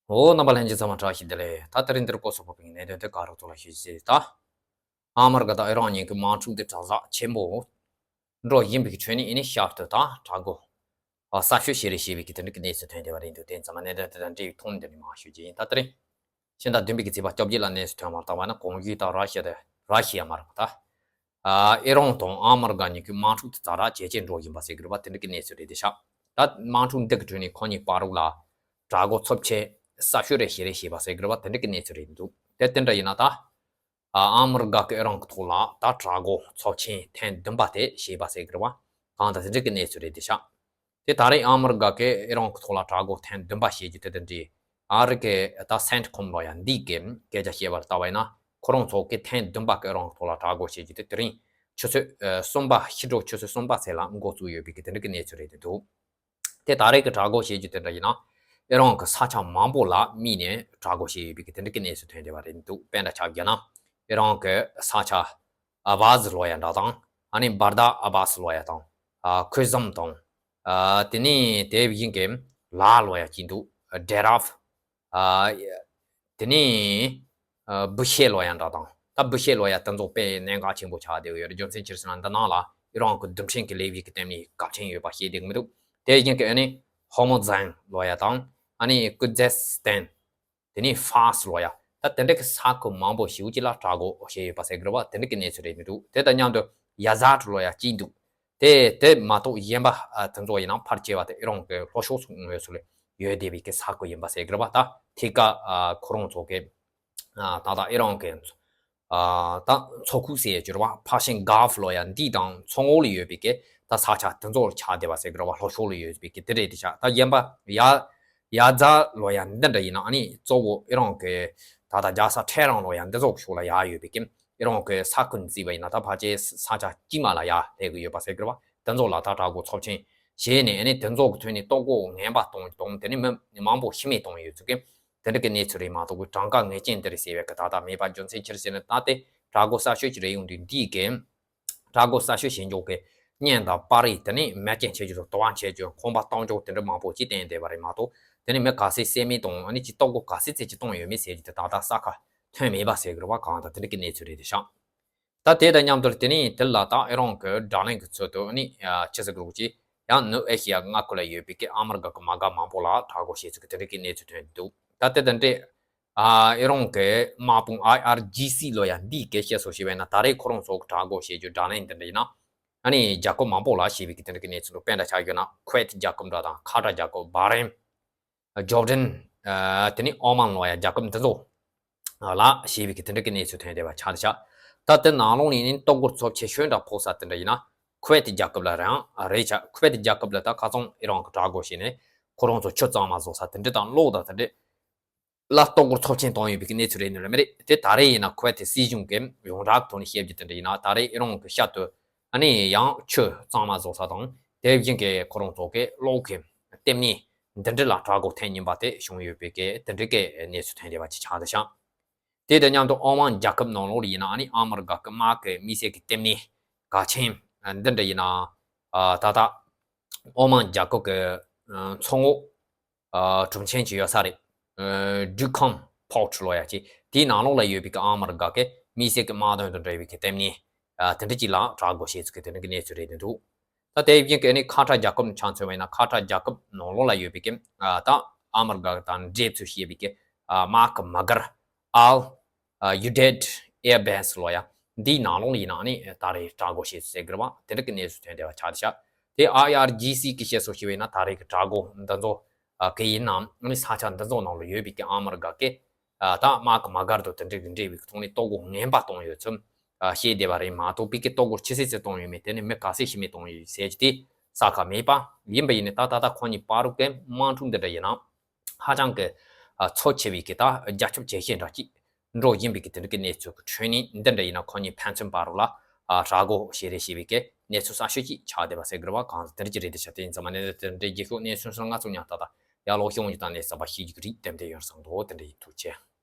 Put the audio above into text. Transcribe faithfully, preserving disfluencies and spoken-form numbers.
འོ་རྣམ་པ་ལྷན་རྒྱས་ཚང་མ་བཀྲ་ཤིས་བདེ་ལེགས། ད་དེ་རིང་འདིར་སྐོར་སོགས་ཕོག་པའི་གནད་དོན་དེ་ག་རོགས་ཚོ་ལ་ཞུ་ཞེས་ད། ཨ་མར་ག་དང་ཨི་རན་གཉིས་ཀྱི་དམག་འཁྲུག་འདི་གྲང་ཟག་ཆེན་པོ་འགྲོ་བཞིན་པའི་ཁྲོད་ནས་ཨེ་ནི་ཤར་དུ་ད་དྲག་རྒོལ་གསར་ཤོས་ཤིག་རེད་ཞེས་པའི་གི་དེ་འདྲ་གི་གནས་ཚུལ་ཐོན་བསྡད་པ་རེད་འདུག་དེ་ཚང་མ་གནད་དོན་དེ་དང་འབྲེལ་བའི་ཐོག་ནས་འདི་ནས་མར་ཞུ་རྒྱུ་ཡིན། ད་དེ་རིང་ཕྱི་ཟླ་བདུན་པའི་གི་ཚེས་པ་བཅོ་བརྒྱད་ལ་གནས་ཚུལ་ཐོན་མ་ཐག་པ་ན་གོང་ཞུས་དང་ར་ཤི་ཡ་དེ་ར་ཤི་ཡ་མ་རེད་པ་ད། ཨ་ཨི་རན་དང་ཨ་མར་ག་གཉིས་ཀྱི་དམག་འཁྲུག་དེ་ཛ་དྲག་ཇེ་ཆེར་འགྲོ་བཞིན་པ་ཟེར་གི་རེད་པ། དེ་འདྲ་གི་གནས་ཚུལ་རེད་དེ་ཤག་ད་དམག་འཁྲུག་འདི་གི་ཁྲོད་ནས་ཁོ་གཉིས་བར་དུ་ལ་དྲག་རྒོལ་ཚབས་ཆེན་གསར་ཤོས་རེད་ཞེས་རེད་ཞེས་པ་ཟེར་གི་རེད་པ། དེ་འདྲ་གི་གནས་ཚུལ་རེད་འདུག་དེ་དེ་འདྲ་ཡིན་ན་ད། ཨ་ཨ་མར་ག་གི་ཨི་རན་གི་ཐོག་ལ་ད་དྲག་རྒོལ་ཚབས་ཆེན་ཐེངས་བདུན་པ་དེ་ཞེས་པ་ཟེར་གི་རེད་པ། གང་ལྟར་དེ་འདྲ་གི་གནས་ཚུལ་རེད་དེ་ཤག་དེ་ད་རེས་ཨ་མར་ག་གིས་ཨི་རན་གི་ཐོག་ལ་དྲག་རྒོལ་ཐེངས་བདུན་པ་བྱེད་རྒྱུ་དེ་དང་འབྲེལ། ཨ་རི་གི་ད་སེན་ཊི་ཁོམ་ལོ་ཡ་འདི་གི་སྐད་ཆ་བཤད་པར་ལྟ་བ་ཡིན་ན། ཁོ་རང་ཚོ་གིས་ཐེངས་བདུན་པ་གི་ཨི་རན་གི་ཐོག་ལ་དྲག་རྒོལ་བྱེད་རྒྱུ་དེ་དེ་རིང་ཆུ་ཚོད་ཨ་གསུམ་པ་ཕྱི་དྲོ་ཆུ་ཚོད་གསུམ་པ་ཚེས་ལ་འགོ་བཙུགས་ཡོད་པའི་གི་དེ་འདྲ་གི་གནས་ཚུལ་རེད་དེ་འདུག་དེ་ད་རེས་ཀྱི་དྲག་རྒོལ་བྱེད་རྒྱུ་དེ་འདྲ་ཡིན་ན། ཨི་རན་གྱི་ས་ཆ་མང་པོ་ལ་དམིགས་ནས་དྲག་རྒོལ་བྱས་ཡོད་པའི་གི་དེ་འདྲ་གི་གནས་ཚུལ་ཐོན་བསྡད་པ་རེད་འདུག་དཔེ་འདྲ་ཆ་བཞག་ན། ཨི་རན་གྱི་ས་ཆ་ཨ་བ་ཟི་ལོ་ཡ་འདྲ་དང་། ཨ་ནི་བར་དཱ་ཨ་བ་སི་ལོ་ཡ་དང་། ཨ་ཁུ་ཟམ་དང་། ཨ་དེ་ནས་དེ་བཞིན་གྱི་ལ་ལོ་ཡ་གཅིག་འདུག་ཌེ་རབ། ཨ་དེ་ནས་ཨ་བུ་ཤེ་ལོ་ཡ་འདྲ་དང་། ད་བུ་ཤེ་ལོ་ཡ་དེ་ཚོ་དཔེ་གནད་འགག་ཆེན་པོ་ཆགས་བསྡད་ཡོད་རེད། རྒྱུ་མཚན་ཅི་ཟེར་ན་འདི་ནང་ལ་ཨི་རན་གྱི་རྡུལ་ཕྲན་གྱི་ལས་འགུལ་གྱི་ལྟེ་གནས་གལ་ཆེན་ཡོད་པ་ཤེས་བསྡད་ཀྱི་མི་འདུག་དེ་བཞིན་གྱི་ཨ་ནི་ཧོར་མུ་ཛན་ལོ་ཡ་དང་། ཨ་ནི་ཀུ་ཛེ་སི་ཐན། དེ་ནས་ཧྥ་སི་ལོ་ཡ། ད་དེ་འདྲ་གི་ས་ཁུལ་མང་པོ་ཞིག་ཅིག་ལ་དྲག་རྒོལ་བྱས་ཡོད་པ་ཟེར་གི་རེད་པ། དེ་འདྲ་གི་གནས་ཚུལ་རེད་མི་འདུག་དེ་དང་མཉམ་དུ་ཡ་ཛར་ལོ་ཡ་གཅིག་འདུག་དེ་དེ་མ་གཏོགས་གཞན་པ་ཨ་དེ་ཚོ་ཡིན་ན་ཕལ་ཆེ་བ་དེ་ཨི་རན་གྱི་ལྷོ་ཕྱོགས་སུ་ངོས་སུ་ཡོད་བསྡད་པའི་གི་ས་ཁུལ་ཡིན་པ་ཟེར་གི་རེད་པ། ད་ཐད་ཀར་ཨ་ཁོ་རང་ཚོ་གི་ཨ་ད་ལྟ་ཨི་རན་གྱི་ཨ་ད་མཚོ་ཁུག་ཟེར་ཡ་ཅིག་རེད་པ། ཕར་ཤིང་གྷལ་ཕུ་ལོ་ཡ་འདི་དང་མཚོ་ངོགས་ལ་ཡོད་པའི་གི་ད་ས་ཆ་དེ་ཚོ་ཆགས་བསྡད་པ་ཟེར་གི་རེད་པ། ལྷོ་ཕྱོགས་ལ་ཡོད་པའི་གི་དེ་རེད་དེ་ཆགས། ད་གཞན་པ་ཡ་ཡ་ཛར་ལོ་ཡ་འདི་འདྲ་ཡིན་ན། ཨ་ནི་གཙོ་བོ་ཨི་རན་གྱི་ད་ལྟ་རྒྱལ་ས་ཊེ་ཧ་རན་ལོ་ཡ་འདི་ཚོ་ཕྱོགས་ལ་ཡ་ཡོད་པའི་གི་ཨི་རན་གྱི་ས་ཁུལ་བརྩིས་པ་ཡིན་ན། ད་ཕལ་ཆེར་ས་ཆ་དཀྱིལ་མ་ལ་ཡ་སླེབས་ཀྱི་ཡོད་པ་ཟེར་གི་རེད་པ། དེ་ཚོ་ལ་ད་དྲག་རྒོལ་ཚབས་ཆེན་བྱས་ནས། ཨ་ནི་དེ་ཚོ་གི་ཐོག་ནས་ལྟོ་གོས་ངན་པ་གཏོང་གཏོང་། དེ་ནས་མི་མང་པོ་ཤི་རྨས་བཏང་ཡོད་ཚུལ་གྱི་དེ་འདྲ་གི་གནས་ཚུལ་རེད་མ་གཏོགས། གི་གྲངས་ཀ་ངེས་ཅན་འདི་རེད་ཟེར་བའི་གི་ད་ལྟ་མེད་པ། རྒྱུ་མཚན་ཅི་རེད་ཟེར་ན། ད་དེ་དྲག་རྒོལ་གསར་ཤོས་ཅིག་རེད་ཡོང་དུས། འདིའི་གི་དྲག་རྒོལ་གསར་ཤོས་བྱེད་འཇོག་གི་གཉེན་དང་པར་རིས། དེ་ནས་མེ་རྐྱེན་བྱེད་རྒྱུ་དང་དུ་བ་འཆད་རྒྱུ། ཁང་པ་གཏོར་འཇོག་དེ་འདྲ་མང་པོ་ཅིག་བསྟན་བསྡད་པ་རེད་མ་གཏོགས། དེ་ནས་མི་ག་ཚད་བསད་རྨས་བཏང་། ཨ་ནི་ཅིག་ལྟོ་གོས་ག་ཚད་ཚད་ཅིག་བཏང་ཡོད་མེད་ཟེར་རྒྱུ་དེ་ད་ལྟ་གསལ་ཁ་ཐོན་མེད་པ་ཟེར་གི་རེད་པ། གང་ལྟར་དེ་འདྲ་གི་གནས་ཚུལ་རེད་དེ་ཤག་ད་དེ་དང་མཉམ་དུ་དེ་ནས་དེ་ལ་ད་ཨི་རན་གྱི་དྲག་གནོན་གྱི་ཚུལ་དུ་ནི་ཨ་ཆི་ཟེར་གི་རེད་ཅེ། ཡང་ནུབ་ཨེ་ཤི་ཡ་མངའ་ཁུལ་ལ་ཡོད་པའི་གི་ཨ་མི་རི་ཀ་གི་དམག་སྒར་མང་པོ་ལ་དྲག་རྒོལ་བྱས་ཚུལ་གྱི་དེ་འདྲ་གི་གནས་ཚུལ་ཐོན་འདུག་ད་དེ་དང་འབྲེལ་ཨ་ཨི་རན་གྱི་དམག་དཔུང་ཨའི་ཨར་ཇི་སི་ལོ་ཡ་འདིས་གི་བཤད་སྲོལ་ཞིག་བྱས་ན། ད་རེས་ཁོ་རང་ཚོ་གི་དྲག་རྒོལ་བྱེད་རྒྱུ་དྲག་གནོན་དེ་འདྲ་ཡིན་ན། ཨ་ནི་རྒྱལ་ཁབ་མང་པོ་ལ་བྱས་པའི་གི་དེ་འདྲ་གི་གནས་ཚུལ་འདུག་དཔེར་ན་ཆ་བཞག་ན་ཁུ་ཝེད་རྒྱལ་ཁབ་འདྲ་དང་། ཁ་ཏར་རྒྱལ་ཁབ། བྷ་རེན། ཇོར་ཌན། ཨ་དེ་ནས་ཨོ་མན་ལོ་ཡ་རྒྱལ་ཁབ་འདི་ཚོ་ལ་བྱས་པའི་གི་དེ་འདྲ་གི་གནས་ཚུལ་ཐོན་བསྡད་པ་ཆགས་བསྡད་ཤག་ད་དེ་ནང་ལོགས་ནས་ནི་ལྟོ་གོས་ཚབས་ཆེ་ཤོས་འདྲ་ཕོག་ས་དེ་འདྲ་ཡིན་ན་ཁུ་ཝེད་རྒྱལ་ཁབ་ལ་རང་རེད་ཤག་ཁུ་ཝེད་རྒྱལ་ཁབ་ལ་ད་ཁ་སང་ཨི་རན་གྱི་དྲག་རྒོལ་བྱས་ནས་ཁོ་རང་ཚོ་ཆུ་གཙང་མ་བཟོ་ས་དེ་འདྲ་དང་གློག་དང་དེ་འདྲ་ལ་ལྟོ་གོས་ཚབས་ཆེན་བཏང་ཡོད་པའི་གི་གནས་ཚུལ་རེད་ནི་རེད་མི་རེད། དེ་ད་རེས་ཡིན་ན་ཁུ་ཝེད་དེ་སྲིད་གཞུང་གི་ཡོངས་གྲགས་ཐོག་ནས་བཤད་རྒྱུ་དེ་འདྲ་ཡིན་ན། ད་རེས་ཨི་རན་གྱི་ཤར་དུ་ཨ་ནི་ཡང་ཆུ་གཙང་མ་བཟོ་ས་དང་། དེ་བཞིན་གྱི་ཁོ་རང་ཚོ་གི་གློག་གི་ལྟེ་གནས་འདི་འདྲ་ལ་དྲག་རྒོལ་ཐེངས་གཉིས་པ་དེ་བྱུང་ཡོད་པའི་གི་དེ་འདྲ་གི་གནས་ཚུལ་ཐོན་བསྡད་པ་ཅིག་ཆགས་བསྡད་ཤག་དེ་དང་མཉམ་དུ་ཨོ་མན་རྒྱལ་ཁབ་ནང་ལོགས་ལ་ཡིན་ན། ཨ་ནི་ཨ་མི་རི་ཀ་གི་དམག་གི་མི་སེར་གྱི་ལྟེ་གནས་གལ་ཆེན་འདི་འདྲ་ཡིན་ན། ཨ་ད་ལྟ་ཨོ་མན་རྒྱལ་ཁབ་ཀྱི་ཨ་མཚོ་ངོགས་ཨ་གྲོང་ཆེན་ཅིག་ཡོད་ས་རེད། ཨ་ཌུ་ཁམ་པོར་ཊི་ལོ་ཡ་ཅིག་དེའི་ནང་ལོགས་ལ་ཡོད་པའི་གི་ཨ་མི་རི་ཀ་གི་མི་སེར་གྱི་དམག་དོན་དང་འབྲེལ་བའི་གི་ལྟེ་གནས་ཨ་དེ་འདྲ་ཅིག་ལ་དྲག་རྒོལ་བྱས་ཚུལ་གྱི་དེ་འདྲ་གི་གནས་ཚུལ་རེད་འདུག་ད་དེ་བཞིན་གྱི་ཨ་ནི་ཁ་ཏར་རྒྱལ་ཁབ་ནང་ཆ་མཚོན་པ་ཡིན་ན། ཁ་ཏར་རྒྱལ་ཁབ་ནང་ལོགས་ལ་ཡོད་པའི་གི་ཨ་ད་ཨ་མི་རི་ཀ་དང་འབྲེལ་ཚུལ་བྱས་པའི་གི་ཨ་དམག་གི་དམག་སྒར་ཨལ་ཨ་ཡུ་ཌེད་ཨེར་བེ་སི་ལོ་ཡ་འདིའི་ནང་ལོགས་ལ་ཡིན་ན། ཨ་ནི་ད་རེས་དྲག་རྒོལ་བྱས་ཚུལ་ཟེར་གི་རེད་པ། དེ་འདྲ་གི་གནས་ཚུལ་ཐོན་བསྡད་པ་ཆགས་བསྡད་ཤག་དེ་ཨའི་ཨར་ཇི་སི་གི་བཤད་སྲོལ་ཞིག་བྱས་ན། ད་རེས་ཀྱི་དྲག་རྒོལ་འདི་ཚོ་ཨ་གི་ཡིན་ནའང་། ཨ་ནི་ས་ཆ་འདི་ཚོ་ནང་ལ་ཡོད་པའི་གི་ཨ་མི་རི་ཀ་གི་ཨ་ད་དམག་གི་དམག་སྒར་དང་དེ་འདྲ་གི་འབྲེལ་བའི་ཐོག་ནས་ལྟོ་གོས་ངན་པ་བཏང་ཡོད་ཚུལ་ཨ་བཤད་བསྡད་པ་རེད་མ་གཏོགས། བོད་ཀྱི་ལྟོ་གོས་ཆི་ཚད་ཅིག་བཏང་ཡོད་མེད། དེ་ནས་མི་ག་ཚད་ཤི་རྨས་བཏང་ཡོད་ཟེར་གྱི་དེ་གསལ་ཁ་མེད་པ་ཡིན་པ་ཡིན་ནའི། ད་ད་ལྟ་ཁོ་གཉིས་བར་དུ་གི་དམག་འཁྲུག་འདི་འདྲ་ཡིན་ན་ཧ་ཅང་གི་ཨ་ཚབས་ཆེ་བའི་གི་ད་རྒྱ་ཁྱབ་ཇེ་ཆེ་འདྲ་ཅིག་འགྲོ་བཞིན་པའི་གི་དེ་འདྲ་གི་གནས་ཚུལ་གྱི་ཁྲོད་ནས། འདི་འདྲ་ཡིན་ན་ཁོ་གཉིས་ཕན་ཚུན་བར་ལ་ཨ་དྲག་རྒོལ་བྱས་རེད་ཞེས་པའི་གི་གནས་ཚུལ་གསར་ཤོས་ཅིག་ཆགས་བསྡད་པ་ཟེར་གི་རེད་པ། གང་ལྟར་དེ་འདྲ་ཅིག་རེད་དེ་ཤག་དེ་ཡིན་ཙང་མ་གནས་དེ་འདྲའི་རྗེས་ཤོག་གནས་ཚུལ་སོགས་ང་ཚོ་ཉག་ཏག་ཏག་ཡར་ལོག་ཤོག་ཡིན། ད་གནས་ཚུལ་གསར་པ་ཤེས་རྒྱུ་གི་རིགས་ཏན་ཏན་ཡོང་བསམ་འདུག་དེ་འདྲ་ཡིན། ཐུགས་རྗེ་ཆེ།